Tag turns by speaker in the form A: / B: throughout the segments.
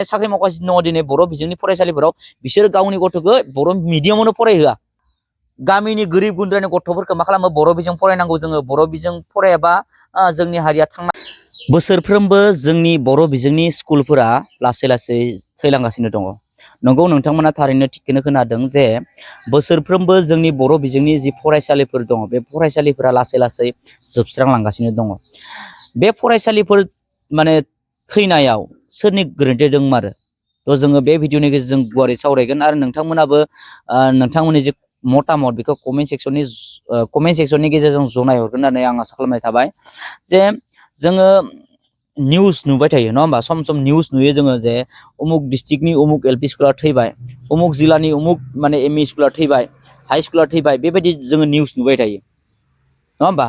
A: साख्रि मावगासिनो दङ दिनै बर' बिजोंनि फरायसालिफोराव बिसोर गावनि गथ'खौ बर' मिडियामावनो फरायहोआ। गामिनि गोरिब गुन्द्रानि गथ'फोरखौ मा खालामो बर' बिजों फरायनांगौ जोङो बर' बिजों फरायाबा जोंनि हारिया थांना बोसोरफ्रोमबो जोंनि बर' बिजोंनि स्कुलफोरा लासै लासै थैलांगासिनो दङ। नंगौ नोंथांमोना थारैनो थिगखौनो खोनादों जे बोसोरफ्रोमबो जोंनि बर' बिजोंनि जि फरायसालिफोर दङ बे फरायसालिफोरा लासै लासै जोबस्रांलांगासिनो दङ। बे फरायसालिफोर माने थैनायाव सोरनि गोरोन्थि दंमारो थ' जोङो बे भिडिअनि गेजेरजों गुवारै सावरायगोन आरो नोंथांमोनाबो नोंथांमोननि जे मतामत बेखौ कमेन्ट सेक्सननि गेजेरजों जनायहरगोन होननानै आं आसा खालामनाय थाबाय। जे जोङो निउस नुबाय थायो नङा होमबा सम सम निउस नुयो जोङो जे उमुक डिस्ट्रिक्टनि उमुक एल पि स्कुला थैबाय, उमुक जिल्लानि उमुक माने एम इ स्कुला थैबाय, हाइ स्कुला थैबाय, बेबायदि जोङो निउस नुबाय थायो नङा होमबा।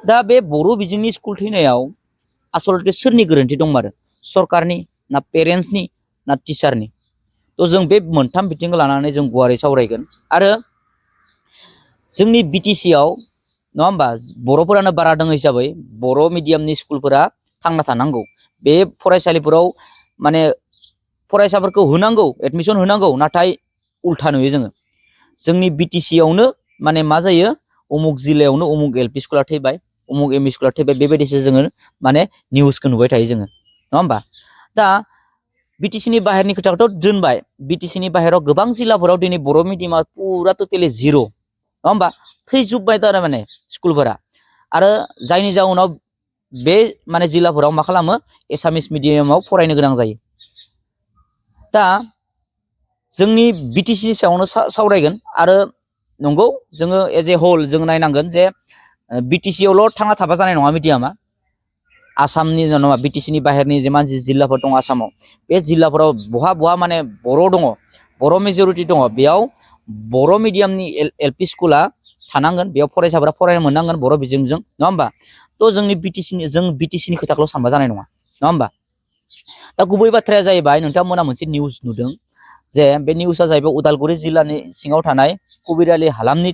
A: दा बे बर' बिजोंनि स्कुल थैनायाव आसलथे सोरनि गोरोन्थि दंमारो? सरकारनि ना पेरेन्टसनि ना टिचारनि? थ' जों बे मोनथाम बिथिंखौ लानानै जों गुवारै सावरायगोन। आरो जोंनि BTC आव नङा होमबा बर'फोरानो बारा दङ हिसाबै बर' मिडियामनि स्कुलफोरा थांना थानांगौ। बे फरायसालिफोराव माने फरायसाफोरखौ होनांगौ, एडमिसन होनांगौ, नाथाय उल्था नुयो जोङो। जोंनि BTC आवनो माने मा जायो उमुक जिल्लायावनो उमुक एल पि स्कुला थैबाय, उमुक एम इ स्कुला थैबाय, बेबायदिसो जोङो माने निउसखौ नुबाय थायो जोङो नङा होमबा। दा BTC नि बाहेरनि खोथाखौथ' दोनबाय, BTC नि बाहेराव गोबां जिल्लाफोराव दिनै बर' मिडियामा पुरा टटेलि जिर' नङा होमबा, थैजोब्बाय थारमाने स्कुलफोरा। आरो जायनि जाउनाव बे माने जिल्लाफोराव मा खालामो एसामिस मिडियामाव फरायनो गोनां जायो। दा जोंनि BTC नि सायावनो सावरायगोन। आरो नंगौ जोङो एज ए हल जों नायनांगोन जे BTC आवल' थांना थाबा जानाय नङा मिडियामा। आसामनि नङा BTC नि बाहेरनि जिमान जिल्लाफोर दङ आसामाव, बे जिल्लाफोराव बहा बहा माने बर' दङ, बर' मेजरिटि दङ, बेयाव बर' मिडियामनि एल पि स्कुला थानांगोन, बेयाव फरायसाफोरा फरायनो मोननांगोन बर' बिजोंजों नङा होमबा। थ' जोंनि BTC नि खोथाखौल' सानबा जानाय नङा नङा होमबा। दा गुबै बाथ्राया जाहैबाय नोंथांमोना मोनसे निउस नुदों जे बे निउसआ जाहैबाय उदालगुरि जिल्लानि सिङाव थानाय कबिरआलि हालामनि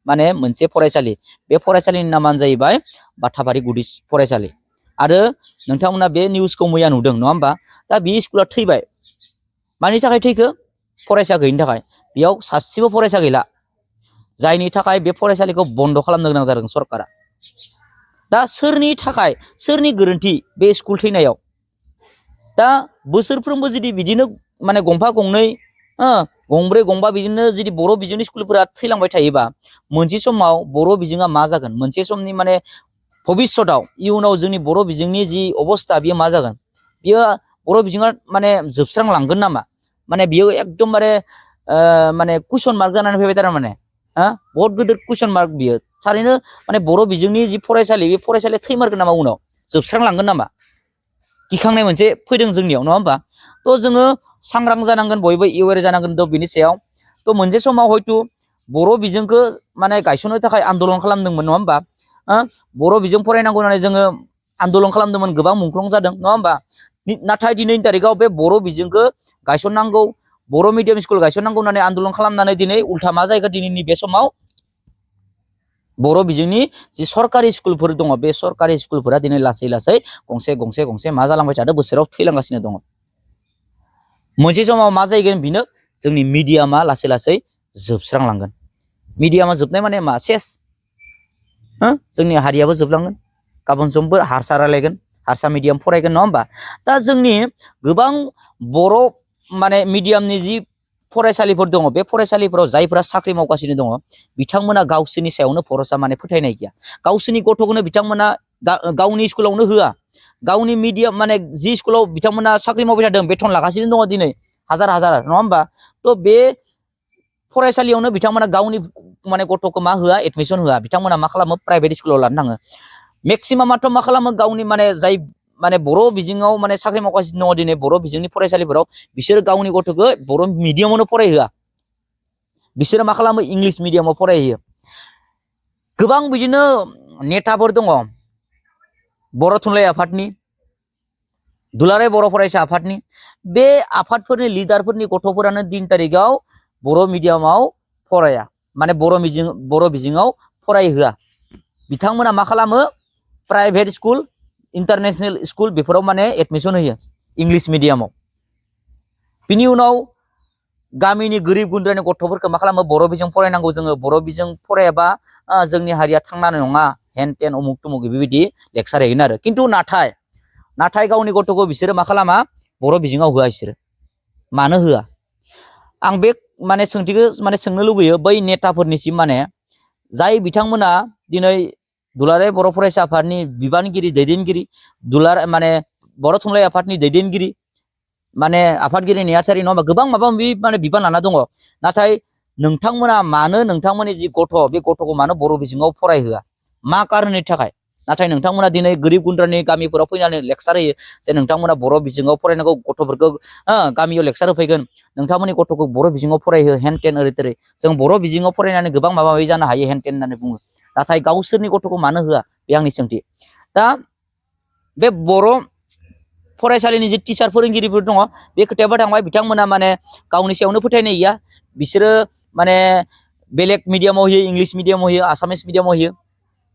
A: माने मोनसे फरायसालि। बे फरायसालिनि नामानो जाहैबाय बाथाबारि गुदि फरायसालि। आरो नोंथांमोना बे निउसखौ मैया नुदों नङा होमबा। दा बे स्कुला थैबाय, मानि थाखाय थैखो? फरायसा गैयिनि थाखाय। बेयाव सासेबो फरायसा गैला, जायनि थाखाय बे फरायसालिखौ बन्द' खालामनो गोनां जादों सरकारा। दा सोरनि थाखाय, सोरनि गोरोन्थि बे स्कुल थैनायाव? दा बोसोरफ्रोमबो जुदि बिदिनो माने गंफा गंनै गंब्रै गंबा बिदिनो जुदि बर' बिजोंनि स्कुलफोरा थैलांबाय थायोबा मोनसे समाव बर' बिजोङा मा जागोन? मोनसे समनि माने भबिष्यतआव इयुनाव जोंनि बर' बिजोंनि जि अबस्था बेयो मा जागोन? बियो बर' बिजोङा माने जोबस्रांलांगोन नामा? माने बियो एकदमबारे माने कुइसन मार्क जानानै फैबाय थारमाने बहुत गिदिर कुइसन मार्क बियो। थारैनो माने बर' बिजोंनि जि फरायसालि बे फरायसालिया थैमारगोन नामा, उनाव जोबस्रांलांगोन नामा? गिखांनाय मोनसे फैदों जोंनियाव नङा होमबा। थ' जोङो सांग्रां जानांगोन, बयबो एवेर जानांगोन बिनि सायाव। थ' मोनसे समाव हयथ' बर' बिजोंखौ माने गायसननो थाखाय आन्दलन खालामदोंमोन नङा होमबा। बर' बिजों फरायनांगौ होननानै जोङो आन्दलन खालामदोंमोन, गोबां मुंख्लं जादों नङा होमबा। नाथाय दिनैनि तारिखाव बे बर' बिजोंखौ गायसननांगौ, बर' मिडियाम स्कुल गायसननांगौ होननानै आन्दलन खालामनानै दिनै उल्था मा जायगा दिनैनि बे समाव बर' बिजोंनि जि सरकारि स्कुलफोर दङ बे सरकारि स्कुलफोरा दिनै लासै लासै गंसे गंसे गंसे मा जालांबाय थादों, बोसोराव थैलांगासिनो दङ। मोनसे समाव मा जाहैगोन बेनो जोंनि मिडियामा लासै लासै जोबस्रांलांगोन। मिडियामा जोबनाय माने मा? सेस जोंनि हारियाबो जोबलांगोन। गाबोन समफोर हारसा रायलायगोन, हारसा मिडियाम फरायगोन नङा होमबा। दा जोंनि गोबां बर' माने मिडियामनि जि फरायसालिफोर दङ बे फरायसालिफोराव जायफोरा साख्रि मावगासिनो दङ बिथांमोना गावसोरनि सायावनो भरोसा माने फोथायनाय गैया। गावसोरनि गथ'खौनो बिथांमोना गावनि स्कुलावनो होआ, गावनि मिडियाम माने जि स्कुलाव बिथांमोना साख्रि मावबाय थादों बेथन लागासिनो दङ दिनै हाजार हाजार नङा होमबा। थ' बे फरायसालियावनो बिथांमोना गावनि माने गथ'खौ मा होआ, एडमिसन होआ। बिथांमोना मा खालामो, प्राइभेट स्कुलाव लानो थाङो। मेक्सिमामाथ' मा खालामो, गावनि माने जाय माने बर' बिजोङाव माने साख्रि मावगासिनो दङ दिनै बर' बिजोंनि फरायसालिफोराव, बिसोर गावनि गथ'खौ बर' मिडियामावनो फरायहोआ, बिसोरो मा खालामो, इंलिस मिडियामाव फरायहोयो। गोबां बिदिनो नेताफोर दङ, बर' थुनलाइ आफादनि, दुलाराय बर' फरायसा आफादनि, बे आफादफोरनि लिडारफोरनि गथ'फोरानो दिन तारिखाव बर' मिडियामाव फराया, माने बर' बिजोङाव फरायहोआ। बिथांमोना मा खालामो, प्राइभेट स्कुल, इन्टारनेशनेल स्कुल बेफोराव माने एडमिसन होयो इंलिस मिडियामाव। बिनि उनाव गामिनि गोरिब गुन्द्रानि गथ'फोरखौ मा खालामो बर' बिजों फरायनांगौ जोङो बर' बिजों फरायाबा जोंनि हारिया थांनानै नङा हेन टेन उमुक तुमुक बेबायदि लेक्सार हैगोन आरो खिन्थु नाथाय गावनि गथ'खौ बिसोरो मा खालामा बर' बिजोङाव होआ बिसोरो मानो होआ आं बे माने सोंथिखौ माने सोंनो लुबैयो बै नेताफोरनिसिम माने जाय बिथांमोना दिनै दुलाराय बर' फरायसा आफादनि बिबानगिरि दैदेनगिरि माने बर' थुनलाइ आफादनि दैदेनगिरि माने आफादगिरि नेहाथारि नङा गोबां माबा माबि माने बिबान लाना दङ नाथाय नोंथांमोना मानो नोंथांमोननि जि गथ' बे गथ'खौ मानो बर' बिजोङाव फरायहोआ मा कारननि थाखाय नाथाय नोंथांमोना दिनै गोरिब गुन्द्रानि गामिफोराव फैनानै लेक्सार होयो जे नोंथांमोना बर' बिजोङाव फरायनांगौ गथ'फोरखौ गामियाव लेक्सार होफैगोन नोंथांमोननि गथ'खौ बर' बिजोङाव फरायहो हेन टेन ओरै थोरै जों बर' बिजोङाव फरायनानै गोबां माबा माबि जानो हायो हेन टेन होननानै बुङो नाथाय गावसोरनि गथ'खौ मानो होआ बे आंनि सोंथि दा बे बर' फरायसालिनि जि टिचार फोरोंगिरिफोर दङ बे खोथायाबो थांबाय बिथांमोना माने गावनि सायावनो फोथायनाय गैया बिसोरो माने बेलेग मिडियामाव होयो इंलिश मिडियामाव होयो आसामिस मिडियामाव होयो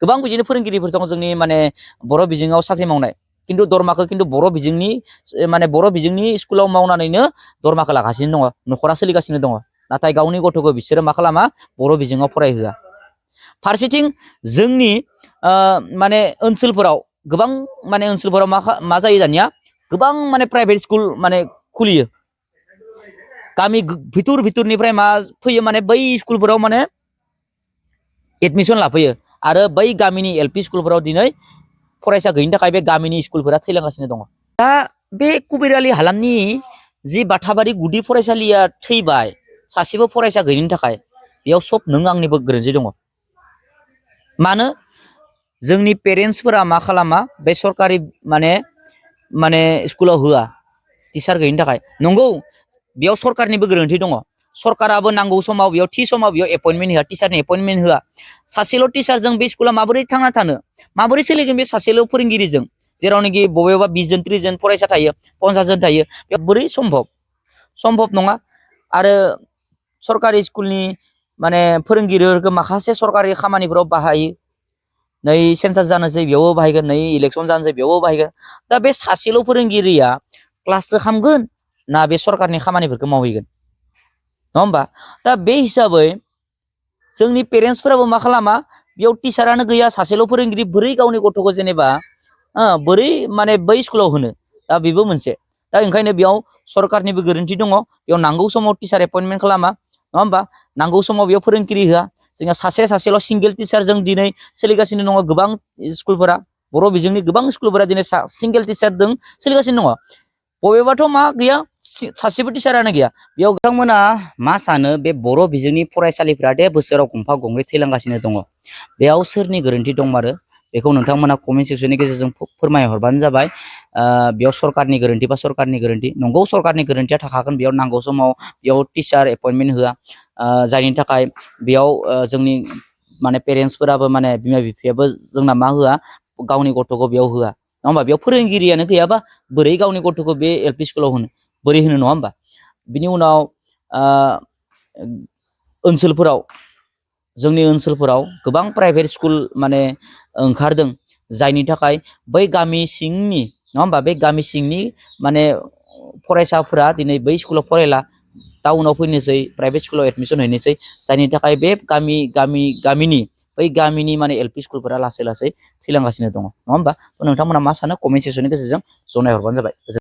A: गोबां बिदिनो फोरोंगिरिफोर दङ जोंनि माने बर' बिजोङाव साख्रि मावनाय खिन्थु दरमाखौ खिन्थु बर' बिजोंनि स्कुलाव मावनानैनो दरमाखौ लागासिनो दङ न'खरा सोलिगासिनो दङ नाथाय गावनि गथ'खौ बिसोरो मा खालामा बर' बिजोङाव फरायहोआ फारसेथिं जोंनि माने ओनसोलफोराव गोबां माने ओनसोलफोराव मा जायो दानिया गोबां माने प्राइभेट स्कुल माने खुलियो गामि भितुरनिफ्राय मा फैयो माने बै स्कुलफोराव माने एडमिसन लाफैयो आरो बै गामिनि एलपि स्कुलफोराव दिनै फरायसा गैयिनि थाखाय बे गामिनि स्कुलफोरा थैलांगासिनो दङ दा बे कुबिरालि हालामनि जि बाथाबारि गुदि फरायसालिया थैबाय सासेबो फरायसा गैयिनि थाखाय बेयाव सब नों आंनिबो गोरोन्थि दङ मानो जोंनि पेरेन्टसफोरा मा खालामा बे सरकारि माने स्कुलाव होआ टिचार गैयिनि थाखाय नंगौ बेयाव सरकारनिबो गोरोन्थि दङ सरकाराबो नांगौ समाव बेयाव थि समाव बेयाव एपइन्टमेन्ट होआ टिचारनि एपइन्टमेन्ट होआ सासेल' टिचारजों बे स्कुला माबोरै थांना थानो माबोरै सोलिगोन बे सासेल' फोरोंगिरिजों जेरावनोखि बबेबा 20 जन 30 जन फरायसा थायो 50 जन थायो बे बोरै सम्भब नङा आरो सरकारि स्कुलनि माने फोरोंगिरिफोरखौ माखासे सरकारि खामानिफोराव बाहायो नै सेन्सास जानोसै बेयावबो बाहायगोन नै इलेक्सन जानोसै बेयावबो बाहायगोन दा बे सासेल' फोरोंगिरिया क्लाससो खालामगोन ना बे सरकारनि खामानिफोरखौ मावहैगोन नङा होमबा दा बे हिसाबै जोंनि पेरेन्टसफोराबो मा खालामा बेयाव टिचारानो गैया सासेल' फोरोंगिरि बोरै गावनि गथ'खौ जेनेबा बोरै माने बै स्कुलाव होनो दा बेबो मोनसे दा ओंखायनो बेयाव सरकारनिबो गोरोन्थि दङ बेयाव नांगौ समाव टिचार एपइन्टमेन्ट खालामा नङा होमबा नांगौ समाव बेयाव फोरोंगिरि होआ जोंहा सासेल' सिंगेल टिचारजों दिनै सोलिगासिनो दङ गोबां स्कुलफोरा बर' बिजोंनि गोबां स्कुलफोरा दिनै सिंगेल टिचारजों सोलिगासिनो दङ बबेबाथ' मा गैया सासेबो टिचारानो गैया बेयाव बिथांमोना मा सानो बे बर' बिजोंनि फरायसालिफ्रा दे बोसोराव गंफा गंनै थैलांगासिनो दङ बेयाव सोरनि गोरोन्थि दंमारो बेखौ नोंथांमोना कमेन्ट सेक्सननि गेजेरजों फोरमायहरबानो जाबाय बेयाव सरकारनि गोरोन्थि बा सरकारनि गोरोन्थि नंगौ सरकारनि गोरोन्थिया थाखागोन बेयाव नांगौ समाव बेयाव टिचार एपइन्टमेन्ट होआ जायनि थाखाय बेयाव जोंनि माने पेरेन्टसफोराबो माने बिमा बिफायाबो जोंना मा होआ गावनि गथ'खौ बेयाव होआ नङा होमबा बेयाव फोरोंगिरियानो गैयाबा बोरै गावनि गथ'खौ बे एलपि स्कुलाव होनो बोरै होनो नङा होमबा बिनि उनाव जोंनि ओनसोलफोराव गोबां प्राइभेट स्कुल माने ओंखारदों जायनि थाखाय बै गामि सिंनि नङा होमबा बे गामि सिंनि माने फरायसाफोरा दिनै बै स्कुलाव फरायला टाउनाव फैनोसै प्राइभेट स्कुलाव एडमिसन हैनोसै जायनि थाखाय बे गामिनि माने एलपि स्कुलफोरा लासै लासै थैलांगासिनो दङ नङा होमबा नोंथांमोना मा सानो कमेन्ट सेक्सननि गेजेरजों जनायहरबानो जाबाय।